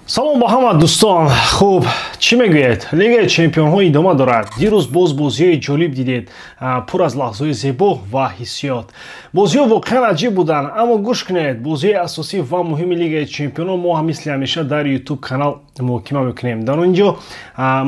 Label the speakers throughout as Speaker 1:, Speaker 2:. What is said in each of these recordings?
Speaker 1: Салом ба ҳама, дӯстон. Хуб, чӣ мегӯед? Лигаи чемпионҳо идома дорад. Дирӯз боз бозиҳои ҷолиб дидед, пур аз лаҳзаҳои зебо ва ҳиссиёт. Бозиҳо воқеан аҷиб буданд, аммо гӯш кунед, бозиҳои асосӣ ва муҳими лигаи чемпионҳо мо ҳам мисли ҳамеша дар Ютуб канал муҳокима мекунем. Дар он ҷо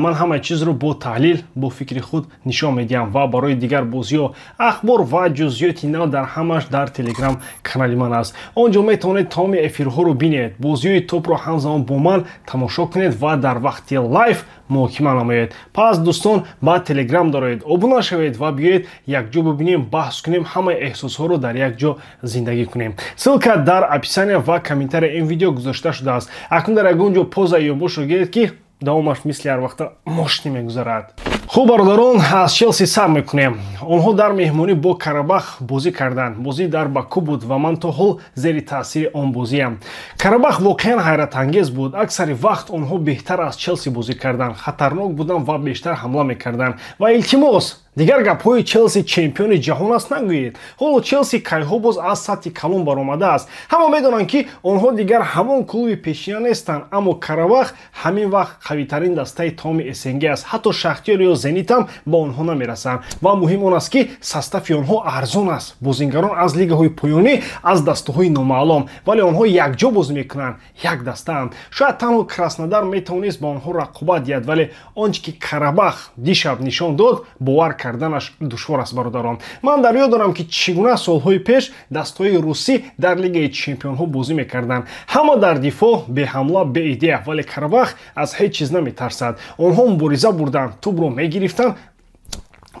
Speaker 1: ман ҳамаи чизро бо таҳлил, бо фикри худ нишон медиҳам ва барои дигар бозиҳо ахбор ва ҷузъиёти нав дар ҳамаш дар Телеграм канали ман аст. Он ҷо метавонед тамоми эфирҳоро бинед, бозиҳои топро ҳамзамон бо ман тамошо кунед ва дар вақти лайв муҳокима намоед. Пас, дӯстон, ба Телеграм дароед, обуна шавед ва биёед, якҷо бибинем, баҳс кунем, ҳамаи эҳсосҳоро дар як ҷо зиндагӣ кунем. Ссылка дар описания ва комментария ин видео гузошта шудааст. Акнун дар ягон ҷо пауза ё бошро гиред, ки давомаш мисли ҳар вақта мошинӣ мегузарад. Хуб, бародарон, аз Челси сар мекунем. Онҳо дар меҳмонӣ бо Карабах бозӣ карданд. Бозӣ дар Баку буд ва ман то ҳол зери таъсири он бозиям. Карабах воқеан ҳайратангез буд. Аксари вақт онҳо беҳтар аз Челси бозӣ карданд, хатарнок буданд ва бештар ҳамла мекарданд. Ва илтимос, дигар гапҳои «Челси чемпиони ҷаҳон аст» нагӯед. Ҳоло Челси кайҳо боз аз сатҳи калон баромадааст. Ҳама медонанд, ки онҳо дигар ҳамон клуби пешина нестанд, аммо Карабах ҳамин вақт қавитарин дастаи тамоми СНГ аст. Ҳатто Шахтёр ё Зенитам ба онҳо намерасанд. Ва муҳим он аст, ки состави онҳо арзон аст. Бозингарон аз лигаҳои поёнӣ, аз дастаҳои номаълум, вале онҳо якҷо бозӣ мекунанд, як дастаанд. Шояд танҳо Краснодар метавонист ба онҳо рақобат диҳад, вале он чи ки Карабах дишаб нишон дод, бовар карданаш душвор аст. Бародарон, ман дар ёд дорам, ки чӣ гуна солҳои пеш дастаҳои русӣ дар лигаи чемпионҳо бозӣ мекарданд. Ҳама дар дифоъ, беҳамла, беидея, вале Карабах аз ҳеҷ чиз наметарсад. Онҳо мубориза бурданд, тӯбро мегирифтанд,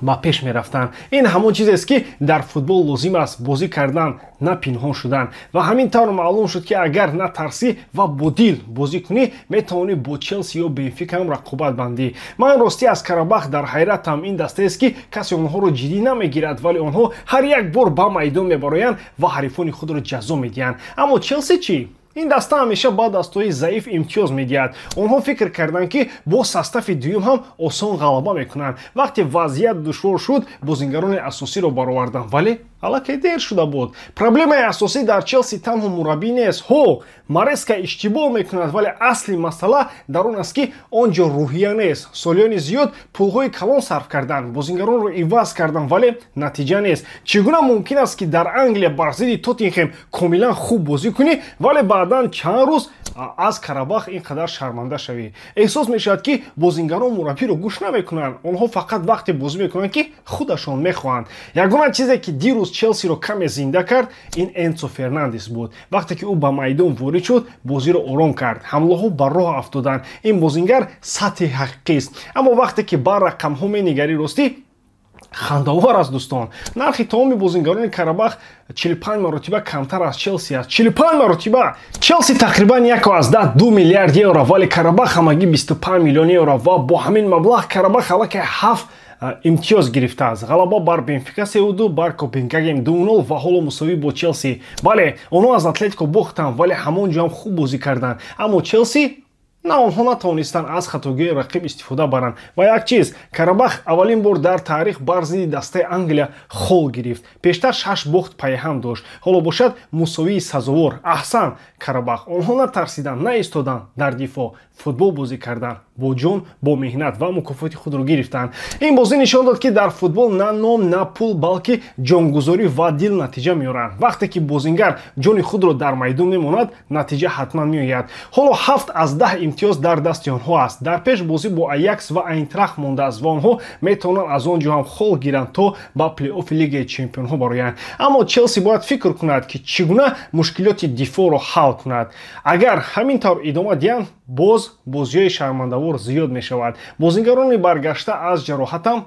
Speaker 1: ба пеш мерафтанд. Ин ҳамон чизест, ки дар футбол лозим аст: бозӣ кардан, на пинҳон шудан. Ва ҳамин тавр маълум шуд, ки агар натарсӣ ва бо дил бозӣ кунӣ, метавонӣ бо Челси ё Бенфика ҳам рақобат бандӣ. Ман ростӣ аз Карабах дар ҳайратам. Ин дастаест, ки касе онҳоро ҷиддӣ намегирад, вале онҳо ҳар як бор ба майдон мебароянд ва ҳарифони худро ҷазо медиҳанд. Аммо Челси чӣ? Ин даста ҳамеша ба дастаҳои заиф имтиёз медиҳад. Онҳо фикр карданд, ки бо состави дуюм ҳам осон ғалаба мекунанд. Вақте вазъият душвор шуд, бозингарони асосиро бароварданд, вале аллакай дер шуда буд. Проблемаи асосӣ дар Челси танҳо мураббӣ нест. Ҳо, Мареска иштибоҳ мекунад, вале асли масъала дар он аст, ки он ҷо рӯҳия нест. Солиёни зиёд пулҳои калон сарф карданд, бозингаронро иваз карданд, вале натиҷа нест. Чӣ гуна мумкин аст, ки дар Англия бар зидди Тоттенхем комилан хуб бозӣ кунӣ, вале баъдан чанд рӯз аз Карабах ин қадар шарманда шавӣ? Эҳсос мешавад, ки бозингарон мураббиро гӯш намекунанд. Онҳо фақат вақте бозӣ мекунанд, ки худашон мехоҳанд. Ягона чизе, ки дирӯз Челсиро каме зинда кард, ин Энсо Фернандес буд. Вақте ки ӯ ба майдон ворид шуд, бозиро ором кард, ҳамлаҳо ба роҳ афтоданд. Ин бозингар сатҳи ҳақиқист. Аммо вақте ки ба рақамҳо менигарӣ, ростӣ хандавор аст, дӯстон. Нархи тамоми бозингарони Карабах 45 маротиба камтар аз Челси аст. 45 маротиба! Челси тақрибан 1,2 миллиард евро, вале Карабах ҳамагӣ 25 миллион евро. Ва бо ҳамин маблағ Карабах аллакай ҳафт имтиёз гирифтааст: ғалаба бар Бенфика 3-2, бар Копенгаген 2-0 ва ҳоло мусовӣ бо Челси. Бале, онҳо аз Атлетико бохтанд, вале ҳамон ҷо ҳам хуб бозӣ карданд. Аммо Челси на, онҳо натавонистанд аз хатогии рақиб истифода баранд. Ва як чиз: Карабах аввалин бор дар таърих бар зидди дастаи Англия хол гирифт. Пештар шаш бохт пайҳам дошт, ҳоло бошад мусовии сазовор. Аҳсан, Карабах! Онҳо натарсиданд, наистоданд дар дифоъ, футбол бозӣ карданд бо ҷон, бо меҳнат ва мукофоти худро гирифтанд. Ин бозӣ нишон дод, ки дар футбол на ном, на пул, балки ҷонгузорӣ ва дил натиҷа меоранд. Вақте ки бозингар ҷони худро дар майдон мемонад, натиҷа ҳатман меояд. Ҳоло 7 аз 10 имтиёз дар дасти онҳо аст. Дар пеш бозӣ бо Аякс ва Айнтрахт мондааст ва онҳо метавонанд аз он ҷо ҳам хол гиранд, то ба плейофи лигаи чемпионҳо бароянд. Аммо Челси бояд фикр кунад, ки чӣ гуна мушкилоти дифоъро ҳал кунад. Агар ҳамин тавр идома диҳанд, боз бозиҳои шармандавор зиёд мешавад. Бозингарони баргашта аз ҷароҳатам,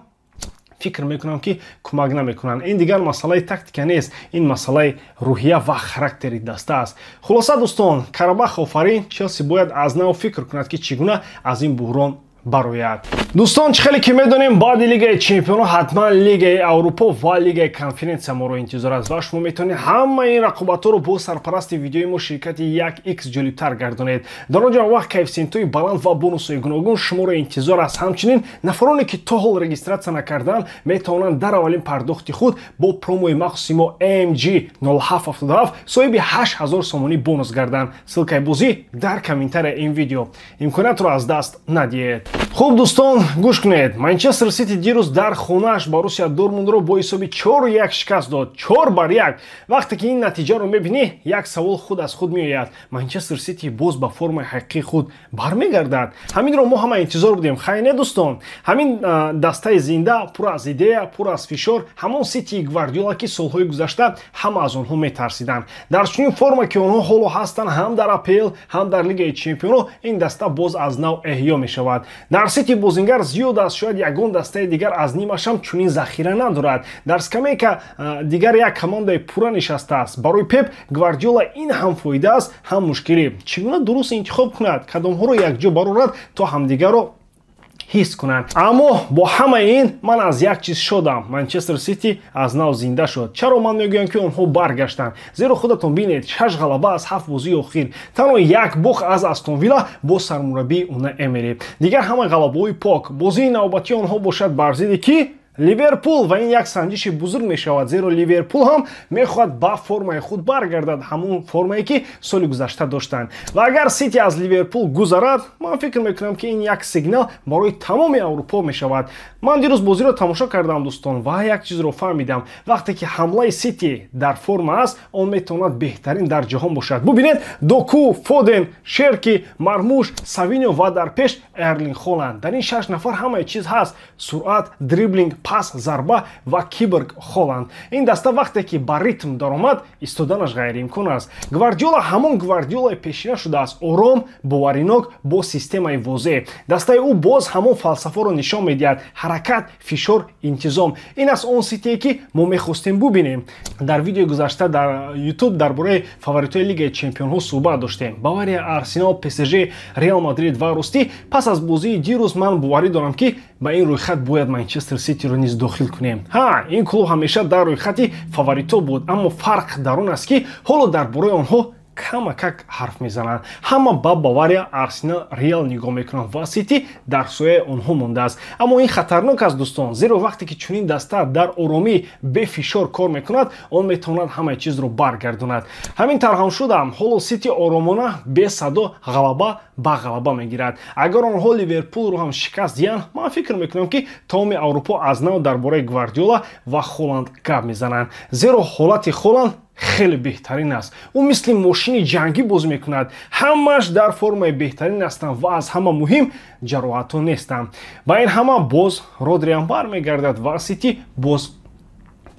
Speaker 1: фикр мекунам, ки кӯмак намекунанд. Ин дигар масъалаи тактика нест, ин масъалаи рӯҳия ва характери даста аст. Хулоса, дӯстон, Карабах офарин. Челси бояд аз нав фикр кунад, ки чӣ гуна аз ин буҳрон Барояд. Дӯстон, чӣ хеле ки медонем, баъди Лигаи чемпионҳо ҳатман Лигаи Аврупо ва Лигаи Конференсия моро интизор аст ва шумо метавонед ҳамаи ин рақобатҳоро бо сарпарасти видеои мо, ширкати 1X, ҷолибтар гардонед. Дар он ҷо вақт коэффисиентҳои баланд ва бонусҳои гуногун шуморо интизор аст. Ҳамчунин нафароне, ки то ҳол регистрация накардаанд, метавонанд дар аввалин пардохти худ бо промои махсуси мо MG 0777 соҳиби 8000 сомонӣ бонус гарданд. Ссылкаи бозӣ дар комментария ин видео. Имкониятро аз даст надиҳед. Хуб, дӯстон, гӯш кунед. Манчестер Сити дирӯз дар хонааш Боруссия Дортмундро бо ҳисоби 4-1 шикаст дод, 4-1. Вақте ки ин натиҷаро мебинӣ, як савол худ аз худ меояд: Манчестер Сити боз ба формаи ҳақиқии худ бармегардад? Ҳаминро мо ҳама интизор будем, хай не, дӯстон? Ҳамин дастаи зинда, пур аз идея, пур аз фишор, ҳамон Ситии Гвардиола, ки солҳои гузашта ҳама аз онҳо метарсиданд. Дар чунин форма, ки онҳо ҳоло ҳастанд, ҳам дар АПЛ, ҳам дар Лигаи чемпионҳо, ин даста боз аз нав эҳё мешавад. Дар Сити бозингар зиёд аст, шояд ягон дастаи дигар аз нимашам чунин захира надорад. Дар скамейка дигар як командаи пурра нишастааст. Барои Пеп Гвардиола ин ҳам фоида аст, ҳам мушкилӣ. Чӣ гуна дуруст интихоб кунад, кадомҳоро якҷо барорад, то ҳамдигарро ҳис кунанд? Аммо бо ҳамаи ин ман аз як чиз шодам: Манчестер Сити аз нав зинда шуд. Чаро ман мегӯям, ки онҳо баргаштанд? Зеро худатон бинед: шаш ғалаба аз ҳафт бозии охир, танҳо як бохт аз Астон Вилла бо сармураббии Унай Эмери, дигар ҳама ғалабаҳои пок. Бозии навбатии онҳо бошад бар зидди ки? Ливерпул. Ва ин як санҷиши бузург мешавад, зеро Ливерпул ҳам мехоҳад ба формаи худ баргардад, ҳамон формае, ки соли гузашта доштанд. Ва агар Сити аз Ливерпул гузарад, ман фикр мекунам, ки ин як сигнал барои тамоми Аврупо мешавад. Ман дирӯз бозиро тамошо кардам, дӯстон, ва як чизро фаҳмидам: вақте ки ҳамлаи Сити дар форма аст, он метавонад беҳтарин дар ҷаҳон бошад. Бубинед: Доку, Фоден, Шерки, Мармуш, Савиньо ва дар пеш Эрлинг Холанд. Дар ин шаш нафар ҳамаи чиз ҳаст: суръат, дриблинг, пас, зарба ва киборг Холанд. Ин даста вақте ки ба ритм даромад, истоданаш ғайриимкон аст. Гвардиола ҳамон Гвардиолаи пешина шудааст: ором, боваринок, бо системаи возеҳ. Дастаи ӯ боз ҳамон фалсафаро нишон медиҳад: ҳаракат, фишор, интизом. Ин аст он Ситие, ки мо мехостем бубинем. Дар видеои гузашта дар Ютуб дар бораи фаворитҳои Лигаи чемпионҳо суҳбат доштем: Бавария, Арсенал, ПСЖ, Реал Мадрид. Ва ростӣ, пас аз бозии дирӯз ман боварӣ дорам, ки ба ин рӯйхат бояд Манчестер Ситиро низ дохил кунем. Ҳа, ин клуб ҳамеша дар рӯйхати фаворитҳо буд, аммо фарқ дар он аст, ки ҳоло дар бораи онҳо камакак ҳарф мезананд. Ҳама ба Бавария, Арсенал, Реал нигоҳ мекунанд ва Сити дар сояи онҳо мондааст. Аммо ин хатарнок аст, дӯстон, зеро вақте ки чунин даста дар оромӣ, бефишор кор мекунад, он метавонад ҳамаи чизро баргардонад. Ҳамин тавр ҳам шудам. Ҳоло Сити оромона, бесадо ғалаба ба ғалаба мегирад. Агар онҳо Ливерпулро ҳам шикаст диҳанд, ман фикр мекунам, ки тамоми Аврупо аз нав дар бораи Гвардиола ва Холанд гап мезананд, зеро ҳолати Холанд хеле беҳтарин аст. Ӯ мисли мошини ҷангӣ бозӣ мекунад. Ҳамааш дар формаи беҳтарин ҳастанд ва аз ҳама муҳим, ҷароҳатҳо нестанд. Ба ин ҳама боз Родриам бармегардад ва Сити боз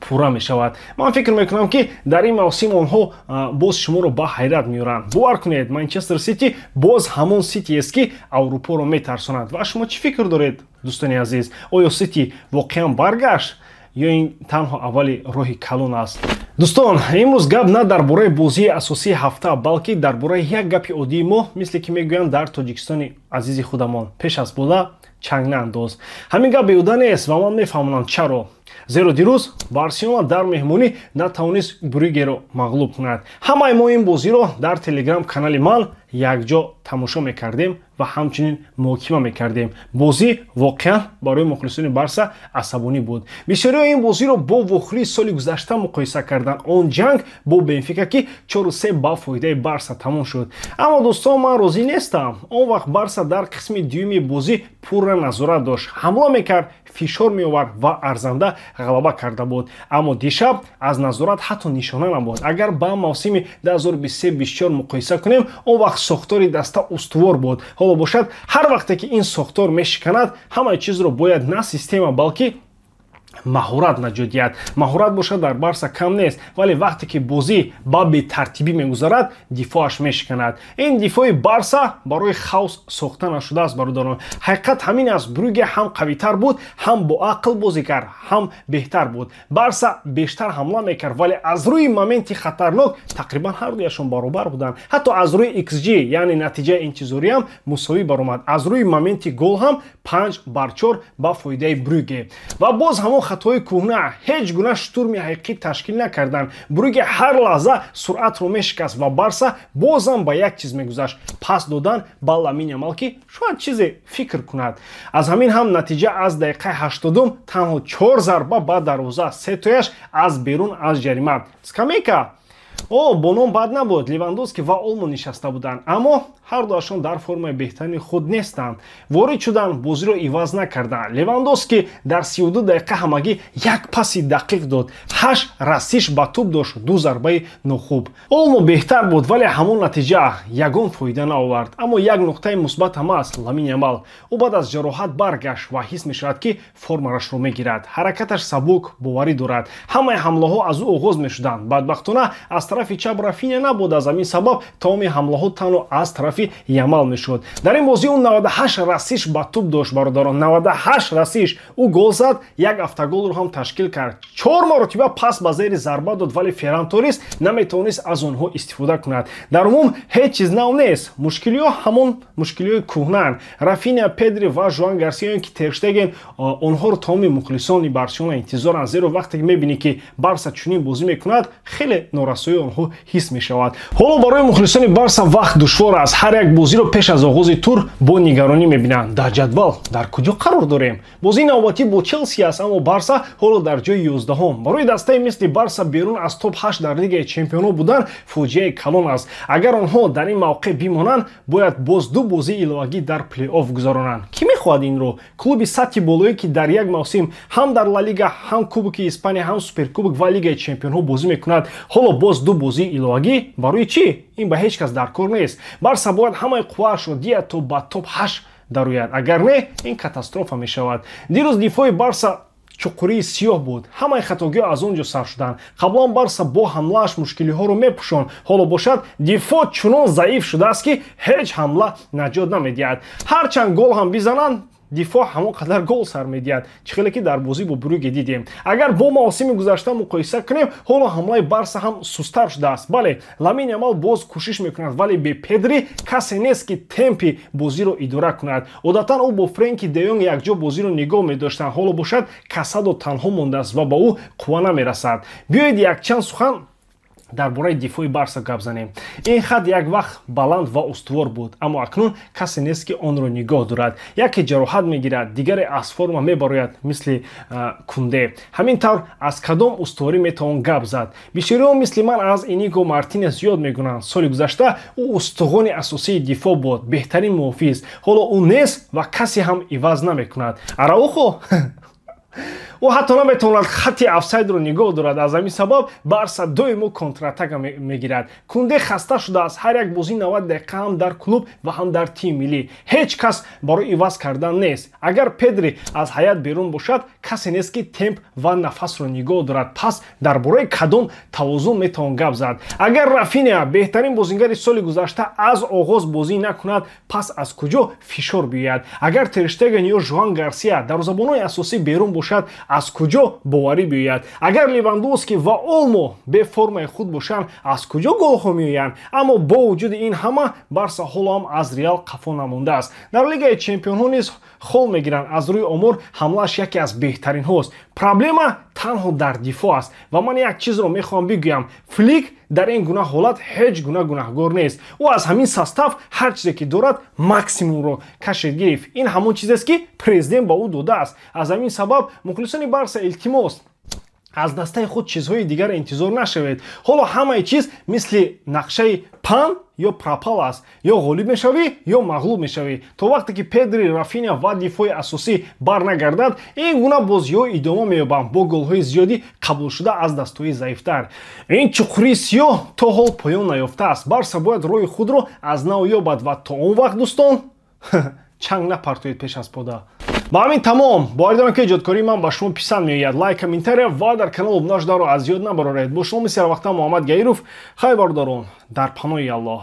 Speaker 1: пурра мешавад. Ман фикр мекунам, ки дар ин мавсим онҳо боз шуморо ба ҳайрат меоранд. Бовар кунед, Манчестер Сити боз ҳамон Ситиест, ки Аврупоро метарсонад. Ва шумо чӣ фикр доред, дӯстони азиз? Оё Сити воқеан баргашт ё ин танҳо аввали роҳи калон аст? Дӯстон, имрӯз гап на дар бораи бозии асосии ҳафта, балки дар бораи як гапи оддии мо, мисле ки мегӯянд дар Тоҷикистони азизи худамон: «Пеш аз бола чанг наандоз». Ҳамин гап беҳуда нест ва ман мефаҳмонам чаро. Зеро дирӯз Барселона дар меҳмонӣ натавонист Брюгеро мағлуб кунад. Ҳамаи мо ин бозиро дар Телеграм канали ман якҷо тамошо мекардем ва ҳамчунин муҳокима мекардем. Бозӣ воқеан барои мухлисони Барса асабонӣ буд. Бисёриҳо ин бозиро бо вохӯрии соли гузашта муқоиса карданд, он ҷанг бо Бенфика, ки 4-3 ба фоидаи Барса тамом шуд. Аммо, дӯстон, ман розӣ нестам. Он вақт Барса дар қисми дуюми бозӣ пурра назорат дошт, ҳамла мекард, фишор меовард ва арзанда ғалаба карда буд. Аммо дишаб аз назорат ҳатто нишона набуд. Агар ба мавсими 2023-24 муқоиса кунем, он вақт сохтори даста устувор буд. Ҳоло бошад, ҳар вақте ки ин сохтор мешиканад, ҳамаи чизро бояд на система, балки Маҳорат наҷот диҳад. Маҳорат бошад, дар Барса кам нест, вале вақте ки бозӣ ба бетартибӣ мегузарад, дифоаш мешиканад. Ин дифои Барса барои хаос сохта нашудааст, бародарон. Ҳақиқат ҳамин аст: Брюге ҳам қавитар буд, ҳам бо ақл бозӣ кард, ҳам беҳтар буд. Барса бештар ҳамла мекард, вале аз рӯи моменти хатарнок тақрибан ҳар дуяшон баробар буданд. Ҳатто аз рӯи xG, яъне натиҷаи интизориам, мусовӣ баромад. Аз рӯи моменти гол ҳам 5-4 ба фоидаи Брюге. Ва боз ҳамон хатои кӯҳна: ҳеҷ гуна штурми ҳақиқӣ ташкил накарданд. Брюге ҳар лаҳза суръатро мешикаст ва Барса бозам ба як чиз мегузашт: пас додан ба Ламин Ямал, ки шояд чизе фикр кунад. Аз ҳамин ҳам натиҷа аз дақиқаи 80-ум танҳо чор зарба ба дарвоза, сетояш аз берун аз ҷарима. Скамейка о бо ном бад набуд: Левандовски ва Олмо нишаста буданд, аммо ҳар дуашон дар формаи беҳтарини худ нестанд. Ворид шуданд, бозиро иваз накарданд. Левандовски дар 32 дақиқа ҳамагӣ як паси дақиқ дод, ҳашт расиш ба тӯб дошт, ду зарбаи нохуб. Олмо беҳтар буд, вале ҳамон натиҷа ягон фоида наовард. Аммо як нуқтаи мусбат ҳам аст: Ламин Ямал. Ӯ баъд аз ҷароҳат баргашт ва ҳис мешавад, ки формарашро мегирад. Ҳаракаташ сабук, боварӣ дорад. Ҳамаи ҳамлаҳо аз ӯ оғоз мешуданд. Бадбахтона, аз тарафи чап Рафиня набуд. Аз ҳамин сабаб тамоми ҳамлаҳо танҳо аз тарафи Ямал мешуд. Дар ин бозӣ ӯ 98 расиш ба тӯб дошт, бародарон, 98 расиш. Ӯ гол зад, як автоголро ҳам ташкил кард, чор маротиба пас ба зери зарба дод, вале Ферран Торис наметавонист аз онҳо истифода кунад. Дар умум ҳеҷ чиз нав нест, мушкилиҳо ҳамон мушкилиҳои кӯҳнаанд. Рафиня, Педри ва Жуан Гарсия, ки Терштеген, онҳоро тамоми мухлисони Барселона интизоранд, зеро вақте ки мебинӣ, ки Барса чунин бозӣ мекунад, хеле норасоии онҳо ҳис мешавад. Ҳоло барои мухлисони Барса вақт душвор аст. Ҳар як бозиро пеш аз оғози тур бо нигаронӣ мебинанд: дар ҷадвал дар куҷо қарор дорем? Бозии навбатӣ бо Челси аст, аммо Барса ҳоло дар ҷои 11-ум. Барои дастаи мисли Барса берун аз топ 8 дар Лигаи чемпионҳо будан фоҷиаи калон аст. Агар онҳо дар ин мавқеъ бимонанд, бояд боз ду бозии иловагӣ дар плей-офф гузаронанд. Кӣ мехоҳад инро? Клуби сатҳи болоӣ, ки дар як мавсим ҳам дар Ла Лига, ҳам Кубоки Испания, ҳам Суперкубок ва Лигаи чемпионҳо бозӣ мекунад, ҳоло боз ду бозии иловагӣ барои чӣ? Ин ба ҳеҷ кас дар кор нест. Барса бояд ҳамаи қувваашро диҳад, то ба топ 8 дарояд. Агар не, ин катастрофа мешавад. Дирӯз дифои Барса чуқурии сиёҳ буд, ҳамаи хатогиҳо аз он ҷо сар шуданд. Қаблан Барса бо ҳамлааш мушкилиҳоро мепӯшонд, ҳоло бошад, дифоъ чунон заиф шудааст, ки ҳеҷ ҳамла наҷот намедиҳад. Ҳарчанд гол ҳам бизананд, дифоъ ҳамон қадар гол сар медиҳад, чӣ хеле ки дар бозӣ бо Брюге дидем. Агар бо мавсими гузашта муқоиса кунем, ҳоло ҳамлаи Барса ҳам сусттар шудааст. Бале, Ламин Ямал боз кӯшиш мекунад, вале бе Педри касе нест, ки темпи бозиро идора кунад. Одатан ӯ бо Френки де Йонг якҷо бозиро нигоҳ медоштанд, ҳоло бошад, Касадо танҳо мондааст ва ба ӯ қувва намерасад. Биёед, якчанд сухан дар бораи дифои Барса гап занем. Ин хат як вақт баланд ва устувор буд, аммо акнун касе нест, ки онро нигоҳ дорад. Яке ҷароҳат мегирад, дигаре аз форма мебарояд, мисли Кунде. Ҳамин тавр аз кадом устуворӣ метавон гап зад? Бисёриҳо мисли ман аз Иниго Мартинес ёд мекунанд. Соли гузашта ӯ устухони асосии дифоъ буд, беҳтарин муҳофиз. Ҳоло ӯ нест ва касе ҳам иваз намекунад. Араухо, ӯ ҳатто наметавонад хатти офсайдро нигоҳ дорад. Аз ҳамин сабаб Барса доимо контратака мегирад. Кунде хаста шудааст, ҳар як бозӣ 90 дақиқа, ҳам дар клуб ва ҳам дар тими миллӣ. Ҳеҷ кас барои иваз кардан нест. Агар Педри аз ҳайат берун бошад, касе нест, ки темп ва нафасро нигоҳ дорад. Пас дар бораи кадом тавозун метавон гап зад? Агар Рафиня, беҳтарин бозингари соли гузашта, аз оғоз бозӣ накунад, пас аз куҷо фишор биёяд? Агар Терштеген ё Жуан Гарсия, дарвозабонои асосӣ, берун бошад, аз куҷо боварӣ биёяд? Агар Левандовски ва Олмо бе формаи худ бошанд, аз куҷо голҳо меоянд? Аммо бо вуҷуди ин ҳама Барса ҳоло ҳам аз Реал қафо намондааст. Дар Лигаи чемпионҳо низ хол мегиранд. Аз рӯи омор ҳамлааш яке аз беҳтаринҳост. Проблема танҳо дар дифоъ аст. Ва ман як чизро мехоҳам бигӯям: Флик дар ин гуна ҳолат ҳеҷ гуна гунаҳгор нест. Ӯ аз ҳамин состав ҳар чизе ки дорад, максимумро кашид гирифт. Ин ҳамон чизест, ки президент ба ӯ додааст. Аз ҳамин сабаб, мухлисони Барса, илтимос, аз дастаи худ чизҳои дигар интизор нашавед. Ҳоло ҳамаи чиз мисли нақшаи пан ё пропал аст: ё ғолиб мешавӣ, ё мағлуб мешавӣ. То вақте ки Педри, Рафиня ва дифои асосӣ барнагардад, ин гуна бозиҳо идома меёбанд, бо голҳои зиёдӣ қабулшуда аз дастҳои заифтар. Ин чуқурии сиёҳ то ҳол поён наёфтааст. Барса бояд роҳи худро аз нав ёбад ва то он вақт, дӯстон, чанг напартоед пеш аз пода. Ба ҳамин тамом. Боварӣ дорам, ки эҷодкории ман ба шумо писанд меояд. Лайк, комментария ва дар канал обуна шударо аз ёд набароред. Бо шумо мисли ҳарвақта Муҳаммад Гаиров. Хайр, бародарон, дар паноҳи Аллоҳ.